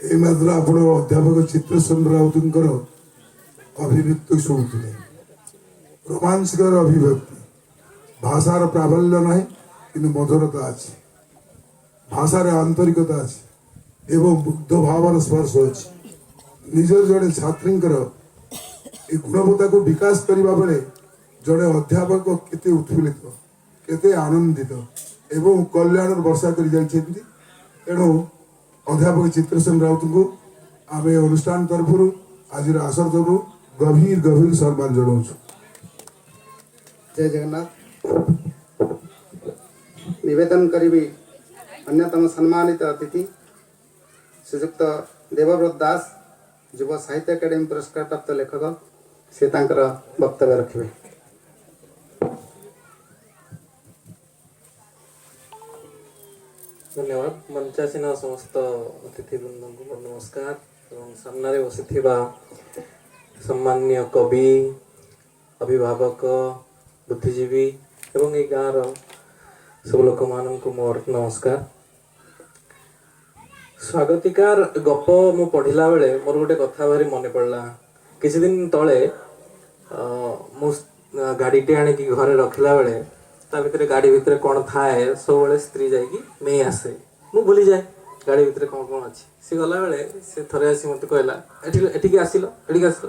ଏଇମାତ୍ର ଆପଣ ଅଧ୍ୟାପକ ଚିତ୍ରସେନ ରାଉତଙ୍କର ଅଭିବ୍ୟକ୍ତି ଶୁଣୁଥିଲେ। ରୋମାଞ୍ଚକର ଅଭିବ୍ୟକ୍ତି। ଭାଷାର ପ୍ରାବଲ୍ୟ ନାହିଁ, କିନ୍ତୁ ମଧୁରତା ଅଛି, ଭାଷାରେ ଆନ୍ତରିକତା ଅଛି ଏବଂ ମୁଗ୍ଧ ଭାବର ସ୍ପର୍ଶ ଅଛି। ନିଜର ଜଣେ ଛାତ୍ରୀଙ୍କର ଏ ଗୁଣବତ୍ତାକୁ ବିକାଶ କରିବା ବେଳେ ଜଣେ ଅଧ୍ୟାପକ କେତେ ଉତ୍ଫୁଲ୍ଲିତ, କେତେ ଆନନ୍ଦିତ ଏବଂ କଲ୍ୟାଣର ବର୍ଷା କରି ଯାଇଛନ୍ତି। ତେଣୁ ଅଧ୍ୟାପକ ଚିତ୍ରସେନ ରାଉତଙ୍କୁ ଆମେ ଅନୁଷ୍ଠାନ ତରଫରୁ ଆଜିର ଆସର ତରଫରୁ ଗଭୀର ଗଭୀର ସମ୍ମାନ ଜଣାଉଛୁ। ଜୟ ଜଗନ୍ନାଥ। ନିବେଦନ କରିବି, ଅନ୍ୟତମ ସମ୍ମାନିତ ଅତିଥି ଶ୍ରୀଯୁକ୍ତ ଦେବବ୍ରତ ଦାସ, ଯୁବ ସାହିତ୍ୟ ଏକାଡେମୀ ପୁରସ୍କାର ପ୍ରାପ୍ତ ଲେଖକ, ସେ ତାଙ୍କର ବକ୍ତବ୍ୟ ରଖିବେ। ଧନ୍ୟବାଦ। ମଞ୍ଚାସୀନ ସମସ୍ତ ଅତିଥିବୃନ୍ଦଙ୍କୁ ମୋର ନମସ୍କାର ଏବଂ ସାମ୍ନାରେ ବସିଥିବା ସମ୍ମାନୀୟ କବି, ଅଭିଭାବକ, ବୁଦ୍ଧିଜୀବୀ ଏବଂ ଏଇ ଗାଁର ସବୁ ଲୋକମାନଙ୍କୁ ମୋର ନମସ୍କାର। ସ୍ୱାଗତିକାର ଗପ ମୁଁ ପଢ଼ିଲା ବେଳେ ମୋର ଗୋଟେ କଥା ଭାରି ମନେ ପଡ଼ିଲା। କିଛି ଦିନ ତଳେ ମୁଁ ଗାଡ଼ିଟି ଆଣିକି ଘରେ ରଖିଲା ବେଳେ ତା ଭିତରେ, ଗାଡ଼ି ଭିତରେ କ'ଣ ଥାଏ, ସବୁବେଳେ ସ୍ତ୍ରୀ ଯାଇକି ନେଇ ଆସେ। ମୁଁ ଭୁଲିଯାଏ ଗାଡ଼ି ଭିତରେ କ'ଣ କ'ଣ ଅଛି। ସେ ଗଲାବେଳେ ସେ ଥରେ ଆସି ମୋତେ କହିଲା, "ଏଠି ଏଠିକି ଆସିଲ, ଏଠିକି ଆସିଲ।"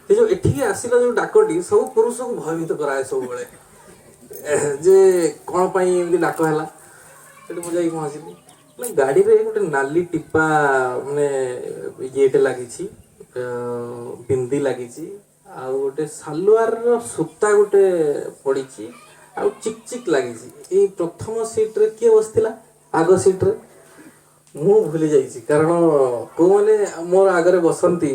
ସେ ଯୋଉ "ଏଠିକି ଆସିଲ" ଯୋଉ ଡାକଟି ସବୁ ପୁରୁଷକୁ ଭୟଭୀତ କରାଏ ସବୁବେଳେ ଯେ କ'ଣ ପାଇଁ ଏମିତି ଡାକ ହେଲା। ସେଠି ମୁଁ ଯାଇକି ପହଞ୍ଚିଲି ମାନେ ଗାଡ଼ିରେ ଗୋଟେ ନାଲି ଟିପା, ମାନେ ଇଏଟେ ଲାଗିଛି, ବିନ୍ଦି ଲାଗିଛି ଆଉ ଗୋଟେ ସାଲୁଆରର ସୂତା ଗୋଟେ ପଡ଼ିଛି ଆଉ ଚିକ୍ ଚିକ୍ ଲାଗିଛି। ଏଇ ପ୍ରଥମ ସିଟ୍ରେ କିଏ ବସିଥିଲା ଆଗ ସିଟ୍ରେ, ମୁଁ ଭୁଲି ଯାଇଛି। କାରଣ କୋଉମାନେ ମୋର ଆଗରେ ବସନ୍ତି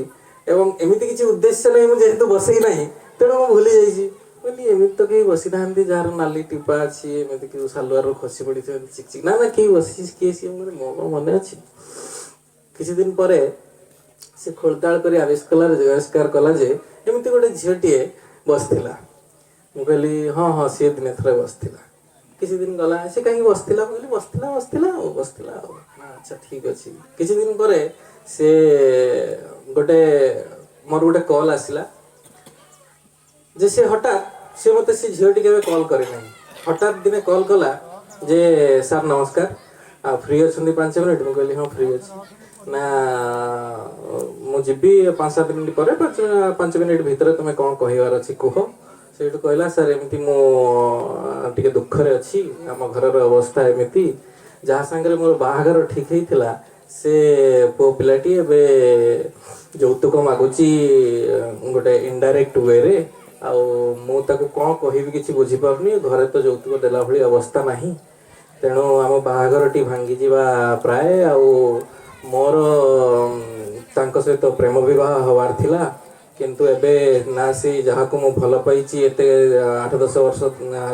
ଏବଂ ଏମିତି କିଛି ଉଦ୍ଦେଶ୍ୟ ନାହିଁ, ମୁଁ ଯେହେତୁ ବସେଇ ନାହିଁ, ତେଣୁ ମୁଁ ଭୁଲି ଯାଇଛି ବୋଲି। ଏମିତି ତ କେହି ବସିନାହାନ୍ତି ଯାହାର ନାଲି ଟିପା ଅଛି, ଏମିତି କି ସାଲୁଆରରୁ ଖସି ପଡ଼ିଥିବ, ଏମିତି ଚିକ୍ ଚିକ୍। ନା ନା, କେହି ବସିଛି, କିଏ ସିଏ? ମୁଁ କହିଲି, ମୋ କଣ ମନେ ଅଛି? କିଛି ଦିନ ପରେ ସେ ଖୋଳତାଳ କରି ଆବିଷ୍କାର କଲା ଯେ ଏମିତି ଗୋଟେ ଝିଅଟିଏ ବସିଥିଲା। ମୁଁ କହିଲି, ହଁ ହଁ, ସିଏ ଦିନେ ଥରେ ବସିଥିଲା। କିଛି ଦିନ ଗଲା, ସେ କାହିଁକି ବସିଥିଲା? ମୁଁ କହିଲି, ବସିଥିଲା, ବସିଥିଲା ଆଉ ବସିଥିଲା ଆଉ। ନା, ଆଚ୍ଛା, ଠିକ ଅଛି। କିଛି ଦିନ ପରେ ସେ ଗୋଟେ ମୋର ଗୋଟେ କଲ୍ ଆସିଲା ଯେ ସେ ହଠାତ୍ ସେ ମତେ, ସେ ଝିଅଟି କେବେ କଲ୍ କରେ ନାହିଁ, ହଠାତ୍ ଦିନେ କଲ୍ କଲା ଯେ ସାର୍ ନମସ୍କାର, ଆଉ ଫ୍ରି ଅଛନ୍ତି 5 ମିନିଟ୍? ମୁଁ କହିଲି, ହଁ, ଫ୍ରି ଅଛି। ନା, ମୁଁ ଯିବି 5-7 ମିନିଟ୍ ପରେ, 5 ମିନିଟ୍ ଭିତରେ ତୁମେ କ'ଣ କହିବାର ଅଛି କୁହ। ସେଇଠୁ କହିଲା, ସାର୍, ଏମିତି ମୁଁ ଟିକେ ଦୁଃଖରେ ଅଛି, ଆମ ଘରର ଅବସ୍ଥା ଏମିତି, ଯାହା ସାଙ୍ଗରେ ମୋର ବାହାଘର ଠିକ ହେଇଥିଲା ସେ ପୁଅ ପିଲାଟି ଏବେ ଯୌତୁକ ମାଗୁଛି ଗୋଟେ ଇନଡାଇରେକ୍ଟ ୱେରେ, ଆଉ ମୁଁ ତାକୁ କ'ଣ କହିବି କିଛି ବୁଝିପାରୁନି। ଘରେ ତ ଯୌତୁକ ଦେଲା ଭଳି ଅବସ୍ଥା ନାହିଁ, ତେଣୁ ଆମ ବାହାଘରଟି ଭାଙ୍ଗିଯିବା ପ୍ରାୟ। ଆଉ ମୋର ତାଙ୍କ ସହିତ ପ୍ରେମ ବିବାହ ହବାର ଥିଲା, କିନ୍ତୁ ଏବେ ନା ସେ ଯାହାକୁ ମୁଁ ଭଲ ପାଇଛି ଏତେ 8-10 ବର୍ଷ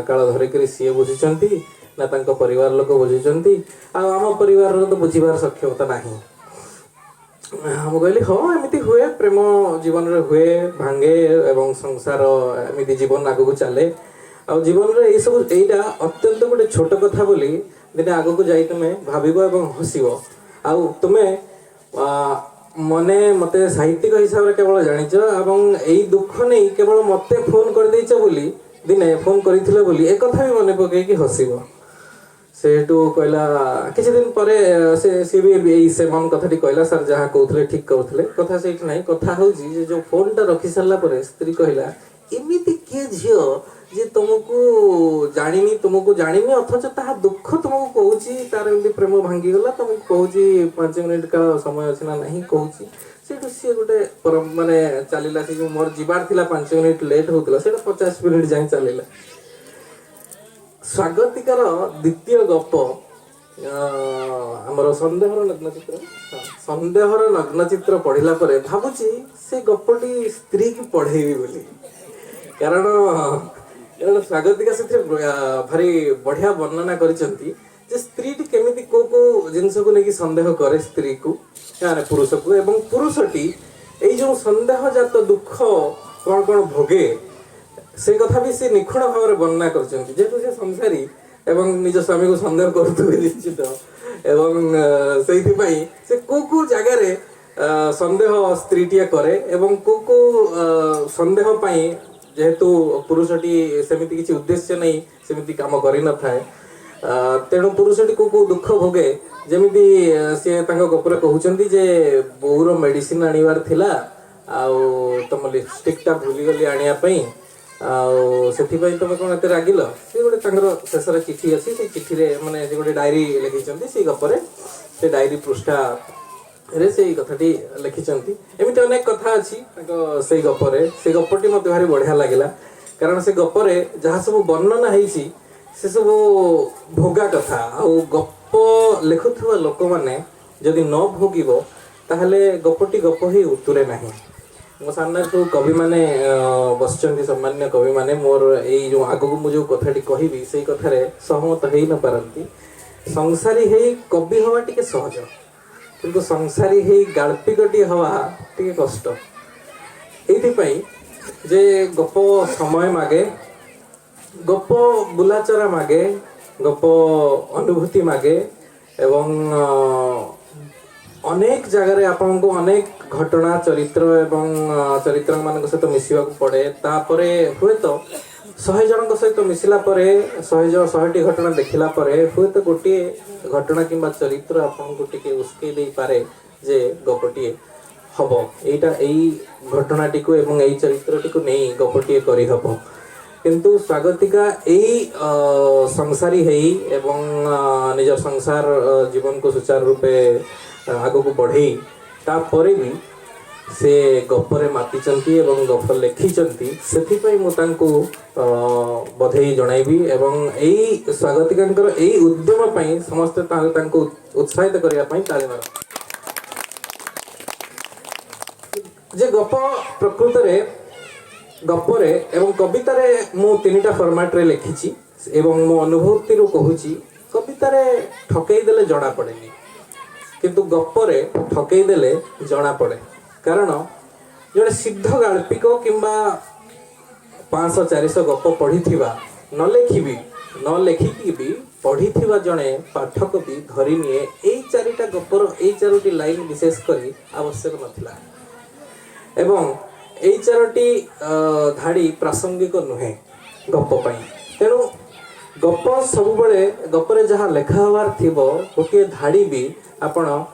କାଳ ଧରିକିରି, ସିଏ ବୁଝିଛନ୍ତି ନା ତାଙ୍କ ପରିବାର ଲୋକ ବୁଝିଛନ୍ତି, ଆଉ ଆମ ପରିବାରର ତ ବୁଝିବାର ସକ୍ଷମତା ନାହିଁ। ମୁଁ କହିଲି, ହଁ, ଏମିତି ହୁଏ, ପ୍ରେମ ଜୀବନରେ ହୁଏ, ଭାଙ୍ଗେ ଏବଂ ସଂସାର ଏମିତି ଜୀବନ ଆଗକୁ ଚାଲେ। ଆଉ ଜୀବନରେ ଏଇସବୁ ଏଇଟା ଅତ୍ୟନ୍ତ ଗୋଟେ ଛୋଟ କଥା ବୋଲି ଦିନେ ଆଗକୁ ଯାଇ ତୁମେ ଭାବିବ ଏବଂ ହସିବ। ଆଉ ତୁମେ ମନେ ମତେ ସାହିତ୍ୟିକ ହିସାବରେ କେବଳ ଜାଣିଛ ଏବଂ ଏଇ ଦୁଃଖ ନେଇ କେବଳ ମତେ ଫୋନ କରିଦେଇଛ ବୋଲି, ଦିନେ ଫୋନ କରିଥିଲ ବୋଲି ଏକଥା ବି ମନେ ପକେଇକି ହସିବ। ସେଇଠୁ କହିଲା, କିଛି ଦିନ ପରେ ସେ ସିଏ ବି ଏଇ ସେମାନ କଥାଟି କହିଲା, ସାର୍ ଯାହା କହୁଥିଲେ ଠିକ କହୁଥିଲେ। କଥା ସେଇଠି ନାହିଁ। କଥା ହଉଛି ଯେ ଯୋଉ ଫୋନଟା ରଖି ସାରିଲା ପରେ ସ୍ତ୍ରୀ କହିଲା, ଏମିତି କିଏ ଝିଅ ଯେ ତୁମକୁ ଜାଣିନି, ତୁମକୁ ଜାଣିନି, ଅଥଚ ତାହା ଦୁଃଖ ତୁମକୁ କହୁଛି, ତାର ଏମିତି ପ୍ରେମ ଭାଙ୍ଗିଗଲା, ତମକୁ କହୁଛି, 5 ମିନିଟ୍ କାଳ ସମୟ ଅଛି ନା ନାହିଁ କହୁଛି। ସେଇଠୁ ସିଏ ଗୋଟେ ମାନେ ଚାଲିଲା। ସେ ଯୋଉ ମୋର ଯିବାର ଥିଲା 5 ମିନିଟ୍ ଲେଟ୍ ହଉଥିଲା, ସେଇଟା 50 ମିନିଟ୍ ଯାଏଁ ଚାଲିଲା। ସ୍ୱାଗତିକାର ଦ୍ୱିତୀୟ ଗପ ଆମର ସନ୍ଦେହର ନଗ୍ନ ଚିତ୍ର। ହଁ, ସନ୍ଦେହର ନଗ୍ନ ଚିତ୍ର ପଢିଲା ପରେ ଭାବୁଛି ସେ ଗପଟି ସ୍ତ୍ରୀକି ପଢେଇବି ବୋଲି। କାରଣ କାରଣ ସ୍ୱାଗତିକା ସେଥିରେ ଭାରି ବଢିଆ ବର୍ଣ୍ଣନା କରିଛନ୍ତି ଯେ ସ୍ତ୍ରୀଟି କେମିତି କୋଉ କୋଉ ଜିନିଷକୁ ନେଇକି ସନ୍ଦେହ କରେ ସ୍ତ୍ରୀକୁ, ମାନେ ପୁରୁଷକୁ, ଏବଂ ପୁରୁଷଟି ଏଇ ଯୋଉ ସନ୍ଦେହଜାତ ଦୁଃଖ କଣ କଣ ଭୋଗେ, ସେ କଥା ବି ସେ ନିଖୁଣ ଭାବରେ ବର୍ଣ୍ଣନା କରିଛନ୍ତି। ଯେହେତୁ ସେ ସଂସାରୀ ଏବଂ ନିଜ ସ୍ୱାମୀକୁ ସନ୍ଦେହ କରୁଥିବେ ନିଶ୍ଚିତ। ଏବଂ ସେଇଥିପାଇଁ ସେ କୋଉ କୋଉ ଜାଗାରେ ସନ୍ଦେହ ସ୍ତ୍ରୀଟିଏ କରେ ଏବଂ କୋଉ କୋଉ ସନ୍ଦେହ ପାଇଁ, ଯେହେତୁ ପୁରୁଷଟି ସେମିତି କିଛି ଉଦ୍ଦେଶ୍ୟ ନେଇ ସେମିତି କାମ କରିନଥାଏ, ତେଣୁ ପୁରୁଷଟି କୋଉ କୋଉ ଦୁଃଖ ଭୋଗେ। ଯେମିତି ସିଏ ତାଙ୍କ ଗପରେ କହୁଛନ୍ତି ଯେ ବୋଉର ମେଡିସିନ ଆଣିବାର ଥିଲା ଆଉ ତମ ଲିପଷ୍ଟିକଟା ଭୁଲିଗଲି ଆଣିବା ପାଇଁ, ଆଉ ସେଥିପାଇଁ ତମେ କଣ ଏତେ ରାଗିଲ? ସେ ଗୋଟେ ତାଙ୍କର ଶେଷରେ ଚିଠି ଅଛି। ସେଇ ଚିଠିରେ, ମାନେ ସେ ଗୋଟେ ଡାଏରୀ ଲେଖିଛନ୍ତି ସେଇ ଗପରେ, ସେ ଡାଏରୀ ପୃଷ୍ଠାରେ ସେଇ କଥାଟି ଲେଖିଛନ୍ତି। ଏମିତି ଅନେକ କଥା ଅଛି ତାଙ୍କ ସେଇ ଗପରେ। ସେଇ ଗପଟି ମତେ ଭାରି ବଢିଆ ଲାଗିଲା, କାରଣ ସେ ଗପରେ ଯାହା ସବୁ ବର୍ଣ୍ଣନା ହେଇଛି ସେ ସବୁ ଭୋଗା କଥା। ଆଉ ଗପ ଲେଖୁଥିବା ଲୋକମାନେ ଯଦି ନ ଭୋଗିବ, ତାହେଲେ ଗପଟି ଗପ ହେଇ ଉତୁରେ ନାହିଁ। ମୋ ସାମ୍ନାରେ ସବୁ କବିମାନେ ବସିଛନ୍ତି, ସମ୍ମାନୀୟ କବିମାନେ। ମୋର ଏଇ ଯୋଉ ଆଗକୁ ମୁଁ ଯୋଉ କଥାଟି କହିବି, ସେଇ କଥାରେ ସହମତ ହେଇ ନ ପାରନ୍ତି। ସଂସାରୀ ହେଇ କବି ହବା ଟିକେ ସହଜ, କିନ୍ତୁ ସଂସାରୀ ହେଇ ଗାଳ୍ପିକଟିଏ ହବା ଟିକେ କଷ୍ଟ। ଏଇଥିପାଇଁ ଯେ ଗପ ସମୟ ମାଗେ, ଗପ ବୁଲାଚରା ମାଗେ, ଗପ ଅନୁଭୂତି ମାଗେ ଏବଂ ଅନେକ ଜାଗାରେ ଆପଣଙ୍କୁ ଅନେକ ଘଟଣା, ଚରିତ୍ର ଏବଂ ଚରିତ୍ରମାନଙ୍କ ସହିତ ମିଶିବାକୁ ପଡ଼େ। ତାପରେ ହୁଏତ 100 ଜଣଙ୍କ ସହିତ ମିଶିଲା ପରେ, 100ଟି ଘଟଣା ଦେଖିଲା ପରେ ହୁଏତ ଗୋଟିଏ ଘଟଣା କିମ୍ବା ଚରିତ୍ର ଆପଣଙ୍କୁ ଟିକେ ଉସ୍କେଇ ଦେଇପାରେ ଯେ ଗପଟିଏ ହବ ଏଇଟା, ଏଇ ଘଟଣାଟିକୁ ଏବଂ ଏଇ ଚରିତ୍ରଟିକୁ ନେଇ ଗପଟିଏ କରିହବ। କିନ୍ତୁ ସ୍ୱାଗତିକା ଏଇ ସଂସାରୀ ହେଇ ଏବଂ ନିଜ ସଂସାର ଜୀବନକୁ ସୁଚାରୁ ରୂପେ ଆଗକୁ ବଢ଼େଇ ତାପରେ ବି ସେ ଗପରେ ମାତିଛନ୍ତି ଏବଂ ଗପ ଲେଖିଛନ୍ତି। ସେଥିପାଇଁ ମୁଁ ତାଙ୍କୁ ବଧେଇ ଜଣାଇବି ଏବଂ ଏଇ ସ୍ୱାଗତିକାଙ୍କର ଏଇ ଉଦ୍ୟମ ପାଇଁ ସମସ୍ତେ ତାହେଲେ ତାଙ୍କୁ ଉତ୍ସାହିତ କରିବା ପାଇଁ ତାଳି ମାର। ଯେ ଗପ ପ୍ରକୃତରେ ଗପରେ ଏବଂ କବିତାରେ ମୁଁ ତିନିଟା ଫର୍ମାଟରେ ଲେଖିଛି ଏବଂ ମୋ ଅନୁଭୂତିରୁ କହୁଛି, କବିତାରେ ଠକେଇ ଦେଲେ ଜଣା ପଡ଼େନି, କିନ୍ତୁ ଗପରେ ଠକେଇ ଦେଲେ ଜଣା ପଡ଼େ। କାରଣ ଜଣେ ସିଦ୍ଧ ଗାଳ୍ପିକ କିମ୍ବା 500 400 ଗପ ପଢ଼ିଥିବା, ନ ଲେଖିକି ବି ପଢ଼ିଥିବା ଜଣେ ପାଠକ ବି ଧରିନିଏ ଏଇ ଚାରିଟା ଗପର ଏଇ ଚାରୋଟି ଲାଇନ ବିଶେଷ କରି ଆବଶ୍ୟକ ନଥିଲା ଏବଂ ଏଇ ଚାରୋଟି ଧାଡ଼ି ପ୍ରାସଙ୍ଗିକ ନୁହେଁ ଗପ ପାଇଁ। ତେଣୁ ଗପ ସବୁବେଳେ, ଗପରେ ଯାହା ଲେଖା ହେବାର ଥିବ, ଗୋଟିଏ ଧାଡ଼ି ବି ଆପଣ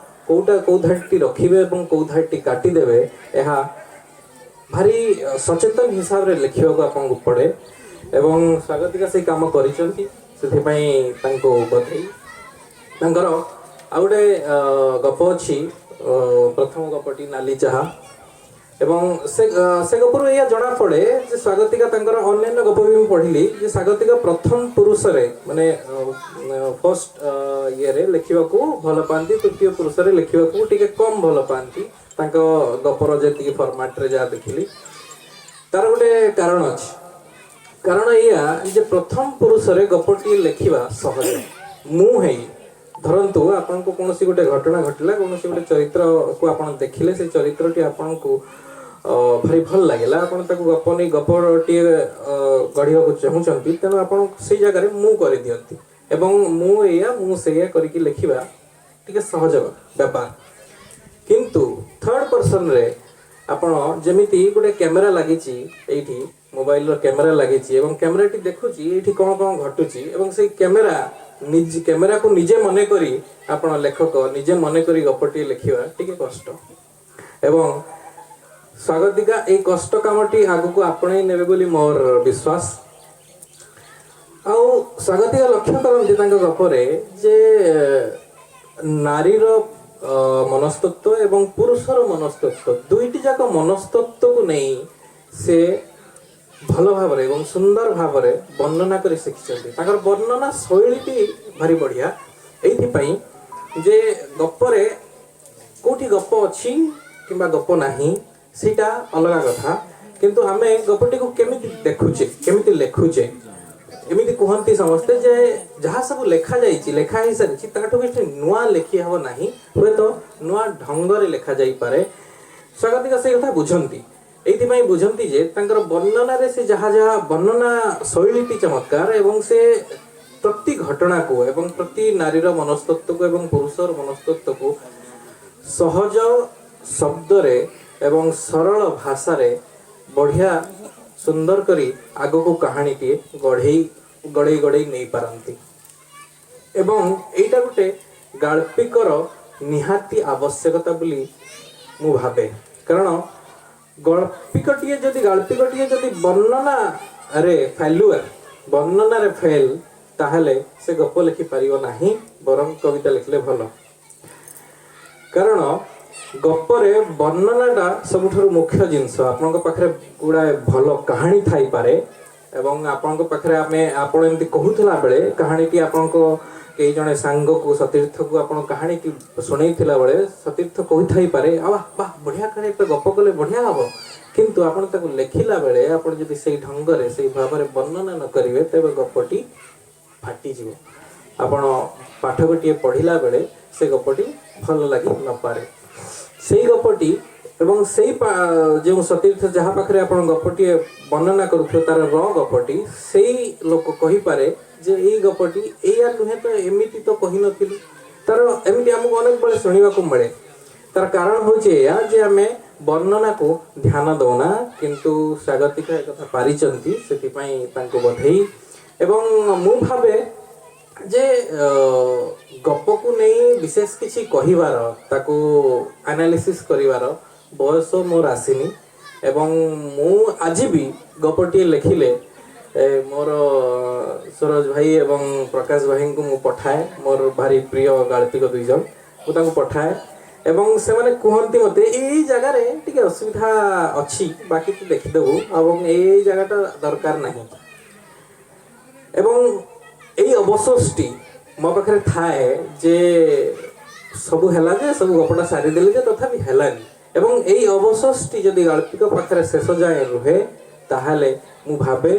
କୋଉ ଧାଡ଼ିଟି ରଖିବେ ଏବଂ କୋଉ ଧାଡ଼ିଟି କାଟିଦେବେ, ଏହା ଭାରି ସଚେତନ ହିସାବରେ ଲେଖିବାକୁ ଆପଣଙ୍କୁ ପଡ଼େ ଏବଂ ସ୍ୱାଗତିକା ସେଇ କାମ କରିଛନ୍ତି, ସେଥିପାଇଁ ତାଙ୍କୁ ବଧେଇ। ତାଙ୍କର ଆଉ ଗୋଟେ ଗପ ଅଛି, ପ୍ରଥମ ଗପଟି ନାଲି ଚାହା। ଏବଂ ସେ ଗପରୁ ଏଇଆ ଜଣାପଡ଼େ ଯେ ସ୍ୱାଗତିକା, ତାଙ୍କର ଅନ୍ୟାନ୍ୟ ଗପ ବି ମୁଁ ପଢ଼ିଲି, ଯେ ସ୍ୱାଗତିକା ପ୍ରଥମ ପୁରୁଷରେ, ମାନେ ଫର୍ଷ୍ଟ ଇଏରେ ଲେଖିବାକୁ ଭଲ ପାଆନ୍ତି, ତୃତୀୟ ପୁରୁଷରେ ଲେଖିବାକୁ ଟିକେ କମ୍ ଭଲ ପାଆନ୍ତି। ତାଙ୍କ ଗପର ଯେତିକି ଫର୍ମାଟରେ ଯାହା ଦେଖିଲି, ତାର ଗୋଟେ କାରଣ ଅଛି। କାରଣ ଏଇଆ ଯେ ପ୍ରଥମ ପୁରୁଷରେ ଗପଟିଏ ଲେଖିବା ସହଜ। ମୁଁ ହେଇ ଧରନ୍ତୁ ଆପଣଙ୍କୁ କୌଣସି ଗୋଟେ ଘଟଣା ଘଟିଲା, କୌଣସି ଗୋଟେ ଚରିତ୍ରକୁ ଆପଣ ଦେଖିଲେ, ସେ ଚରିତ୍ରଟି ଆପଣଙ୍କୁ ଭାରି ଭଲ ଲାଗିଲା, ଆପଣ ତାକୁ ଗପ ନେଇ ଗପଟିଏ ଗଢ଼ିବାକୁ ଚାହୁଁଛନ୍ତି, ତେଣୁ ଆପଣ ସେଇ ଜାଗାରେ ମୁଁ କରିଦିଅନ୍ତି ଏବଂ ମୁଁ ଏଇଆ ମୁଁ ସେଇଆ କରିକି ଲେଖିବା ଟିକେ ସହଜ ବ୍ୟାପାର। କିନ୍ତୁ ଥର୍ଡ ପର୍ସନରେ ଆପଣ ଯେମିତି ଗୋଟେ କ୍ୟାମେରା ଲାଗିଛି ଏଇଠି, ମୋବାଇଲର କ୍ୟାମେରା ଲାଗିଛି ଏବଂ କ୍ୟାମେରାଟି ଦେଖୁଛି ଏଇଠି କ'ଣ କ'ଣ ଘଟୁଛି ଏବଂ ସେଇ କ୍ୟାମେରା ନିଜ କ୍ୟାମେରାକୁ ନିଜେ ମନେ କରି, ଆପଣ ଲେଖକ ନିଜେ ମନେ କରି ଗପଟିଏ ଲେଖିବା ଟିକେ କଷ୍ଟ। ଏବଂ ସ୍ୱାଗତିକା ଏଇ କଷ୍ଟ କାମଟି ଆଗକୁ ଆପଣେଇ ନେବେ ବୋଲି ମୋର ବିଶ୍ୱାସ। ଆଉ ସ୍ୱାଗତିକା ଲକ୍ଷ୍ୟ କରନ୍ତି ତାଙ୍କ ଗପରେ ଯେ ନାରୀର ମନସ୍ତତ୍ଵ ଏବଂ ପୁରୁଷର ମନସ୍ତତ୍ଵ, ଦୁଇଟି ଯାକ ମନସ୍ତତ୍ଵକୁ ନେଇ ସେ ଭଲ ଭାବରେ ଏବଂ ସୁନ୍ଦର ଭାବରେ ବର୍ଣ୍ଣନା କରି ଶିଖିଛନ୍ତି। ତାଙ୍କର ବର୍ଣ୍ଣନା ଶୈଳୀଟି ଭାରି ବଢ଼ିଆ, ଏଇଥିପାଇଁ ଯେ ଗପରେ କୋଉଠି ଗପ ଅଛି କିମ୍ବା ଗପ ନାହିଁ ସେଇଟା ଅଲଗା କଥା, କିନ୍ତୁ ଆମେ ଗପଟିକୁ କେମିତି ଦେଖୁଛେ, କେମିତି ଲେଖୁଛେ। ଏମିତି କୁହନ୍ତି ସମସ୍ତେ ଯେ ଯାହା ସବୁ ଲେଖାଯାଇଛି, ଲେଖା ହେଇସାରିଛି, ତାଠୁ କିଛି ନୂଆ ଲେଖି ହେବ ନାହିଁ, ହୁଏତ ନୂଆ ଢଙ୍ଗରେ ଲେଖାଯାଇପାରେ। ସ୍ୱାଗତିକା ସେଇ କଥା ବୁଝନ୍ତି। ଏଇଥିପାଇଁ ବୁଝନ୍ତି ଯେ ତାଙ୍କର ବର୍ଣ୍ଣନାରେ ସେ ଯାହା ଯାହା ବର୍ଣ୍ଣନା ଶୈଳୀଟି ଚମତ୍କାର ଏବଂ ସେ ପ୍ରତି ଘଟଣାକୁ ଏବଂ ପ୍ରତି ନାରୀର ମନସ୍ତତ୍ଵକୁ ଏବଂ ପୁରୁଷର ମନସ୍ତତ୍ଵକୁ ସହଜ ଶବ୍ଦରେ ଏବଂ ସରଳ ଭାଷାରେ ବଢ଼ିଆ ସୁନ୍ଦର କରି ଆଗକୁ କାହାଣୀଟିଏ ଗଢ଼େଇ ଗଡ଼େଇ ଗଡ଼େଇ ନେଇପାରନ୍ତି। ଏବଂ ଏଇଟା ଗୋଟେ ଗାଳ୍ପିକର ନିହାତି ଆବଶ୍ୟକତା ବୋଲି ମୁଁ ଭାବେ। କାରଣ ଗାଳ୍ପିକଟିଏ ଯଦି ବର୍ଣ୍ଣନାରେ ଫେଲୁଅର, ବର୍ଣ୍ଣନାରେ ଫେଲ୍, ତାହେଲେ ସେ ଗପ ଲେଖିପାରିବ ନାହିଁ, ବରଂ କବିତା ଲେଖିଲେ ଭଲ। କାରଣ ଗପରେ ବର୍ଣ୍ଣନାଟା ସବୁଠାରୁ ମୁଖ୍ୟ ଜିନିଷ। ଆପଣଙ୍କ ପାଖରେ ଗୁଡ଼ାଏ ଭଲ କାହାଣୀ ଥାଇପାରେ ଏବଂ ଆପଣଙ୍କ ପାଖରେ ଆମେ ଆପଣ ଏମିତି କହୁଥିଲା ବେଳେ କାହାଣୀଟି ଆପଣଙ୍କ କେହି ଜଣେ ସାଙ୍ଗକୁ, ସତୀର୍ଥକୁ ଆପଣ କାହାଣୀଟି ଶୁଣେଇଥିଲା ବେଳେ ସତୀର୍ଥ କହୁଥାଇପାରେ, "ଆବାଃ ବାଃ, ବଢ଼ିଆ କାହାଣୀ, ପୁରା ଗପ କଲେ ବଢ଼ିଆ ହବ।" କିନ୍ତୁ ଆପଣ ତାକୁ ଲେଖିଲା ବେଳେ ଆପଣ ଯଦି ସେଇ ଢଙ୍ଗରେ, ସେଇ ଭାବରେ ବର୍ଣ୍ଣନା ନ କରିବେ, ତେବେ ଗପଟି ଫାଟିଯିବ। ଆପଣ ପାଠକଟିଏ ପଢ଼ିଲା ବେଳେ ସେ ଗପଟି ଭଲ ଲାଗି ନପାରେ। ସେଇ ଗପଟି ଏବଂ ସେଇ ଯେଉଁ ସତୀର୍ଥ, ଯାହା ପାଖରେ ଆପଣ ଗପଟିଏ ବର୍ଣ୍ଣନା କରୁଥିବେ, ତାର ର ଗପଟି ସେଇ ଲୋକ କହିପାରେ ଯେ ଏଇ ଗପଟି ଏଇଆ ନୁହେଁ ତ, ଏମିତି ତ କହିନଥିଲୁ। ତାର ଏମିତି ଆମକୁ ଅନେକ ବେଳେ ଶୁଣିବାକୁ ମିଳେ। ତାର କାରଣ ହେଉଛି ଏଇଆ ଯେ ଆମେ ବର୍ଣ୍ଣନାକୁ ଧ୍ୟାନ ଦଉନା। କିନ୍ତୁ ସ୍ୱାଗତିକା ଏକଥା ପାରିଛନ୍ତି, ସେଥିପାଇଁ ତାଙ୍କୁ ବଧେଇ। ଏବଂ ମୁଁ ଭାବେ ଯେ ଗପକୁ ନେଇ ବିଶେଷ କିଛି କହିବାର, ତାକୁ ଆନାଲିସିସ୍ କରିବାର ବୟସ ମୋର ଆସିନି। ଏବଂ ମୁଁ ଆଜି ବି ଗପଟିଏ ଲେଖିଲେ ମୋର ସରୋଜ ଭାଇ ଏବଂ ପ୍ରକାଶ ଭାଇଙ୍କୁ ମୁଁ ପଠାଏ। ମୋର ଭାରି ପ୍ରିୟ ଗାଳ୍ପିକ ଦୁଇ ଜଣ। ମୁଁ ତାଙ୍କୁ ପଠାଏ ଏବଂ ସେମାନେ କୁହନ୍ତି ମୋତେ, "ଏଇ ଏଇ ଜାଗାରେ ଟିକେ ଅସୁବିଧା ଅଛି, ବାକି ତୁ ଦେଖିଦେବୁ ଏବଂ ଏଇ ଏଇ ଜାଗାଟା ଦରକାର ନାହିଁ।" ଏବଂ ଏଇ ଅବସୋସଟି ମୋ ପାଖରେ ଥାଏ ଯେ ସବୁ ହେଲା, ଯେ ସବୁ ଗପଟା ସାରିଦେଲି ଯେ ତଥାପି ହେଲାନି। ଏବଂ ଏଇ ଅବସୋସଟି ଯଦି ଗାଳ୍ପିକ ପାଖରେ ଶେଷ ଯାଏଁ ରୁହେ, ତାହେଲେ ମୁଁ ଭାବେ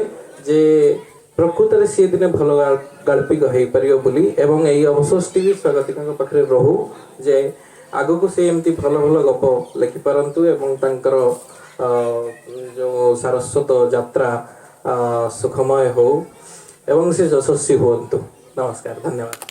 ଯେ ପ୍ରକୃତରେ ସିଏ ଦିନେ ଭଲ ଗାଳ୍ପିକ ହେଇପାରିବ ବୋଲି। ଏବଂ ଏଇ ଅବସୋସଟି ବି ସ୍ୱାଗତିକାଙ୍କ ପାଖରେ ରହୁ ଯେ ଆଗକୁ ସେ ଏମିତି ଭଲ ଭଲ ଗପ ଲେଖିପାରନ୍ତୁ ଏବଂ ତାଙ୍କର ଯୋଉ ସାରସ୍ୱତ ଯାତ୍ରା ସୁଖମୟ ହଉ ଏବଂ ସେ ଯଶସ୍ୱୀ ହୁଅନ୍ତୁ। ନମସ୍କାର, ଧନ୍ୟବାଦ।